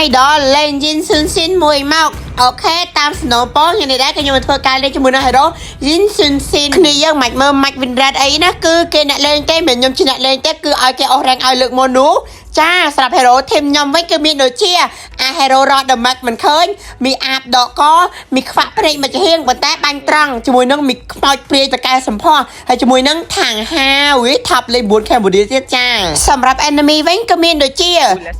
Idol លេង Yi Sun Sin មួយមក OK តាមសំណូមពរថ្ងៃនេះដែរក៏ខ្ញុំមកធ្វើការលេងជាមួយនឹង Hero Yi Sun Sin គ្នាយើងមិនមើល match win rate អីណាគឺគេអ្នកលេងទេមិនខ្ញុំជាអ្នកលេងទេគឺឲ្យគេអស់ rank ឲ្យលើកមុននោះចាសម្រាប់ Hero team ខ្ញុំវិញគឺមានដូចជាអា Hero Rod the Max មិនឃើញមានអាបដកកមានខ្វាក់ភ្នែកមួយចំហៀងប៉ុន្តែបាញ់ត្រង់ជាមួយនឹងមានខ្មោចព្រាយតកែសម្ផស្សហើយជាមួយនឹងថាងហាវយ top លេខ9 Cambodia ទៀតចាសម្រាប់ enemy វិញក៏មានដូចជា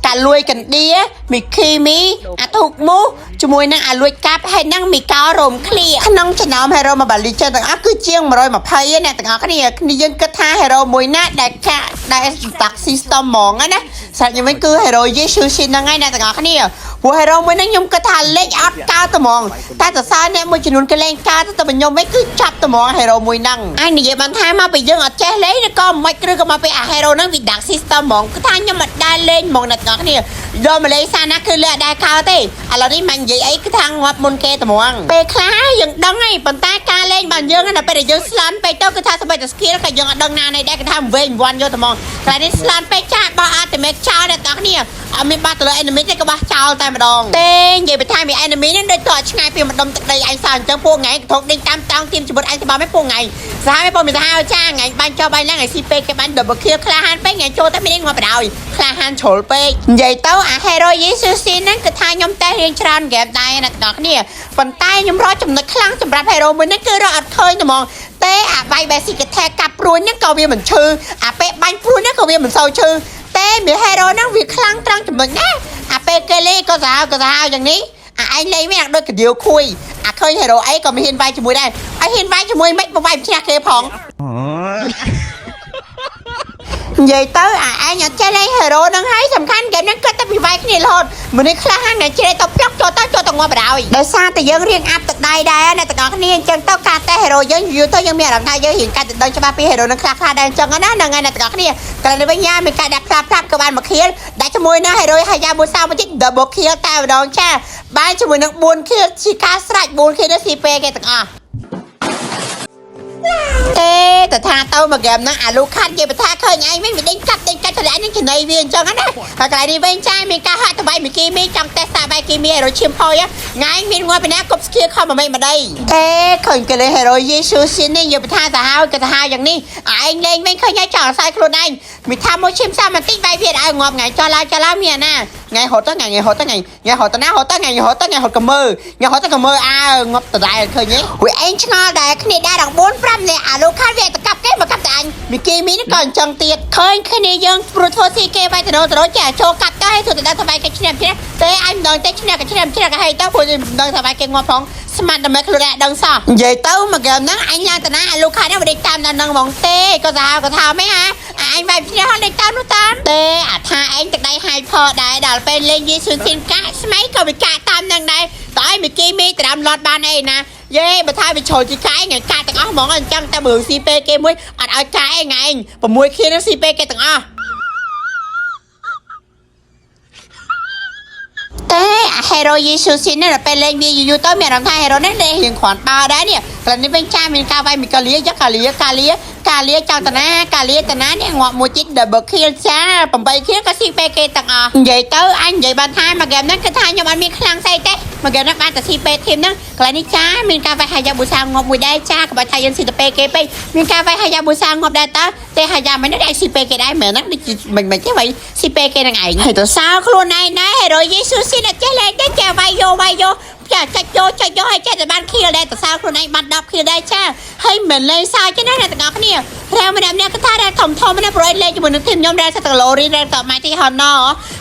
កាលួយកណ្ដៀមីគីមីអាធុកមូសជាមួយនឹងអាលួចកាប់ហើយនឹងមីកោរោមឃ្លៀក្នុងចំណោម Hero Mobile Legends ទាំងអស់គឺជាង120ឯអ្នកទាំងអស់គ្នាគ្នាយើងគិតថា Hero មួយណាដែលកាក់ដែល Dark System ហ្មងណាសម្រាប់ខ្ញុំវិញគឺ Hero Yi Sun Sin ហ្នឹងហើយអ្នកទាំងអស់គ្នាព្រោះ Hero មួយហ្នឹងខ្ញុំគិតថាលេខអត់កើតត្មងតែសរសើរអ្នកមួយចំនួនគេលេងកើតតែខ្ញុំវិញគឺចាប់ត្មង Hero មួយហ្នឹងអញនិយាយបានថាមកពីយើងអត់ចេះលេងឬក៏មិនឬក៏មកពីអា Hero ហ្នឹងវា Dark System ហ្មងគឺថាខ្ញុំអត់ដែលលេងហ្មងអ្នកទាំងអស់គ្នាយកមកលេងសារណាគឺលេងអត់ដែលកើតទេឥឡូវនេះមិននិយាយអីគឺថាងាប់មុនគេត្មងពេលខ្លះយើងដឹងហើយប៉ុន្តែការលេងរបស់យើងណាពេលដែលយើងស្លន់ពេកទៅគឺថាសម្បីតែ skill ក៏យើងអត់ដឹងណានៃដែរគឺថាវែងវាន់យកត្មងតែនេះស្លន់ពេកចាបោះ ultimate ចោលអ្នកទាំងអស់គ្នាអត់មានបាត់ទៅលើ enemy ទេក៏បោះចោលតែម្ដងទេនិយាយបន្ថែមពី enemy ហ្នឹងដូចតឆ្ងាយពីម្ដុំទឹកដីឯងសោះអញ្ចឹងពួកថ្ងៃធុកដេញតាមតង់ទៀមជីវិតឯងត្បមិនពួកថ្ងៃសាហាវបងមានសាហាវចាថ្ងៃបាញ់ចោលបាញ់ឡើងថ្ងៃស៊ីពេកគេបាញ់ double kill ក្លាហានពេកថ្ងៃចូលតែមានងាប់បដ ாய் ក្លាហានជ្រុលពេកនិយាយទៅអា Hero Yi Sun Sin ហ្នឹងគឺថាខ្ញុំតេស្តរៀងច្រើនហ្គេមដែរអ្នកទាំងអស់គ្នាប៉ុន្តែខ្ញុំរកចំណុចខ្លាំងសម្រាប់ Hero មួយនេះគឺរកអត់ឃើញត្មងទេអាវាយ basic attack កាប់ព្រួយហ្នឹងក៏វាមិនឈឺអាពេលបាញ់ព្រួយហ្នឹងក៏វាមិនសូវឈឺទេមាន Hero ហ្នឹងវាខ្លាំងត្រង់ចំណុចណាអាពេលគេលេងក៏សាហាវក៏សាហាវយ៉ាងនេះអាឯងលេងវិញអាដូចកាដៀវខួយអាឃើញ Hero អីក៏មិនហ៊ានវាយជាមួយដែរឲ្យហ៊ានវាយជាមួយមិនមកវាយឈ្នះគេផងនិយាយទៅអាឯងអត់ចេះលេង hero ហ្នឹងហើយសំខាន់ហ្គេមហ្នឹងគិតតែពីវាយគ្នារហូតមនុស្សខ្លះហ្នឹងជ្រេទៅផ្លុកចូលទៅចូលទៅងាប់បណ្ដោយដោយសារតែយើងរៀងអាប់ទឹកដៃដែរអ្នកទាំងអស់គ្នាអញ្ចឹងទៅការតេ hero យើងយូរទៅយើងមានអារម្មណ៍ថាយើងរៀងកាត់ទៅដឹងច្បាស់ពី hero ហ្នឹងខ្លះខ្លះដែរអញ្ចឹងណាហ្នឹងហើយអ្នកទាំងអស់គ្នាក្រោយនេះវិញញ៉ាមមានការដាក់ផ្លាប់ផ្លាប់ក៏បានមក kill ដាក់ជាមួយនឹង hero Hayabusa មួយទៀត double kill តែម្ដងចាបានជាមួយនឹង4 kill ជាការស្រេច4 kill នេះ CP គេទាំងអស់ ទេតែថាទៅមកហ្គេមហ្នឹងអាលូខាត់និយាយបើថាឃើញឯងវិញវាដេញកាត់ដេញកាត់ឆ្លាក់នឹងចំណៃវាអញ្ចឹងណាហើយកន្លែងនេះវិញចាមានការហាក់តបៃមីគីមីចង់តេស្តសាបៃគីមីរឈាមផុយថ្ងៃមានងាប់ពីណាគប់ស្គៀខំមកមិនម្ដីទេឃើញគេលេ Hero Yi Sun Sin នេះនិយាយបើថាសាហាវក៏សាហាវយ៉ាងនេះឯងលេងវិញឃើញហើយចង់អាស្រ័យខ្លួនឯងមានថាមួយឈាមសាបន្តិចវាយវាឲ្យងាប់ថ្ងៃចោលឡើងចោលឡើងមានអាណាថ្ងៃហត់ទៅថ្ងៃហត់ទៅថ្ងៃថ្ងៃហត់ទៅណាហត់ទៅថ្ងៃហត់ទៅថ្ងៃហត់ក៏មើថ្ងៃហត់ទៅក៏មើអើងាប់ដដែលឃើញទេវាឯងឆ្ងល់ដែរគ្នាដែរដល់4 5នាក់អាលោកខាត់វាទៅកាប់គេមកកាប់តែអញមីគីមីនេះក៏អញ្ចឹងទៀតឃើញគ្នាយើងព្រោះធ្វើស៊ីគេវាយទៅទៅចាចូលកាប់ទៅឲ្យធ្វើទៅដល់សบายគេឈ្នះឈ្នះទេអញមិនដឹងទេឈ្នះក៏ឈ្នះឈ្នះក៏ហីទៅព្រោះមិនដឹងសบายគេងាប់ផងស្មាត់តែមិនខ្លួនឯងដឹងសោះនិយាយទៅមកហ្គេមហ្នឹងអញឡើងតាណាអាលោកខាត់ហ្នឹងវាដេកតាមដល់ហ្នឹងហ្មងទេក៏សាហាវក៏ថាមិនហាអញវាយឈ្នះហើយដេកតាមនោះតាមទេអាថាឯងទឹកដៃហាយផដែរដល់ពេលលេងយីស៊ុនស៊ីនកាក់ស្មៃក៏វាកាក់តាមហ្នឹងដែរតើឲ្យមីគីមីត្រាំឡត់បានអីណាយេបើថាវាជ្រុលជីកាយថ្ងៃកាក់ទាំងអស់ហ្មងអញ្ចឹងតែបើស៊ីពេគេមួយអត់ឲ្យកាក់ឯងថ្ងៃ6ខៀនហ្នឹងស៊ីពេគេទាំងអស់តែអា Hero Yi Sun Sin នេះដល់ពេលលេងវាយូរៗទៅមានអារម្មណ៍ថា Hero នេះលេងរៀងគ្រាន់បើដែរនេះកន្លែងនេះវិញចាមានការវាយមីកាលីយកកាលីកាលីកាលីចង់តាណាកាលីតាណានេះងាប់មួយទៀត double kill ចា8 kill ក៏ស៊ីពេគេទាំងអស់និយាយទៅអញនិយាយបានថាមួយហ្គេមហ្នឹងគឺថាខ្ញុំអត់មានខ្លាំងស្អីទេមួយហ្គេមហ្នឹងបានតែស៊ីពេ team ហ្នឹងកន្លែងនេះចាមានការវាយ Hayabusa ងាប់មួយដែរចាក៏បើថាយើងស៊ីទៅពេគេពេកមានការវាយ Hayabusa ងាប់ដែរតើទេ Haya មិនដែរស៊ីពេគេដែរមែនហ្នឹងដូចមិនមិនទេវាយស៊ីពេគេហ្នឹងឯងហើយទៅសើខ្លួនឯងដែរ Hero Yi Sun Sin អត់ចេះលេងទេចាវាយយកវាយយកចាចាច់យកចាច់យកឲ្យចេះតែបាន kill ដែរតសើខ្លួនឯងបាន10 kill ដែរចាហើយមិនលេងសើចទេណាអ្នកទាំងអស់គ្នារាវម្នាក់ម្នាក់គឺថារាវធំធំណាព្រោះលេងជាមួយនឹង team ខ្ញុំរាវសិតតឡូរីរាវតម៉ៃទីហនណ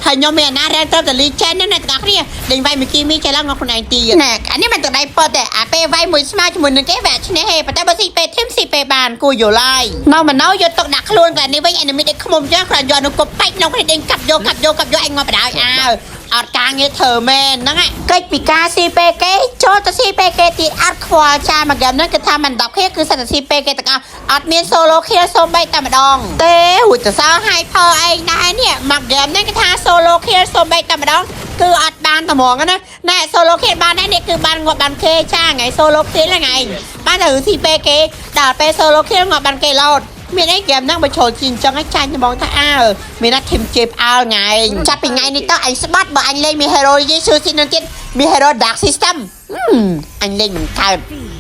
ហើយខ្ញុំមានអាណារាវត្រឹមតែ legend ណាអ្នកទាំងអស់គ្នាដេញវាយមីគីមីចេះឡើងមកខ្លួនឯងទៀតណែអានេះមិនតដៃពតទេអាពេលវាយមួយស្មើជាមួយនឹងគេវាឈ្នះហេប៉ុន្តែបើស៊ីពេ team ស៊ីពេបានគួរយល់ហើយនៅមិននៅយកទុកដាក់ខ្លួនកន្លែងនេះវិញ enemy ដេកខ្មុំចឹងគ្រាន់យកនោះគប់បាច់ក្នុងគ្នាដេញកាប់យកកាប់យកកាប់យកឯងងាប់បដ ாய் អើអត់ការងារធ្វើមែនហ្នឹងកិច្ចពីការ CPK ចូលទៅ CPK ទៀតអត់ខ្វល់ចាមួយហ្គេមហ្នឹងគឺថាមិន10 kill គឺសិតតែ CPK ទាំងអស់អត់មាន solo kill សូម្បីតែម្ដងទេរួចទៅសើ hyper ឯងដែរនេះមួយហ្គេមហ្នឹងគឺថា solo kill សូម្បីតែម្ដងគឺអត់បានត្មងណាណែ solo kill បានដែរនេះគឺបានងាប់បានគេចាថ្ងៃ solo kill ហ្នឹងឯងបានតែ CPK ដល់ពេល solo kill ងាប់បានគេលោត មានអីហ្គេមហ្នឹងបើចូលជីអញ្ចឹងឲ្យចាញ់ត្មងថាអើមានណា team ជេបអើថ្ងៃចាប់ពីថ្ងៃនេះទៅអញស្បាត់បើអញលេងមាន hero យីស៊ឺស៊ីនឹងទៀតមាន hero dark system អញលេងមិនកើត។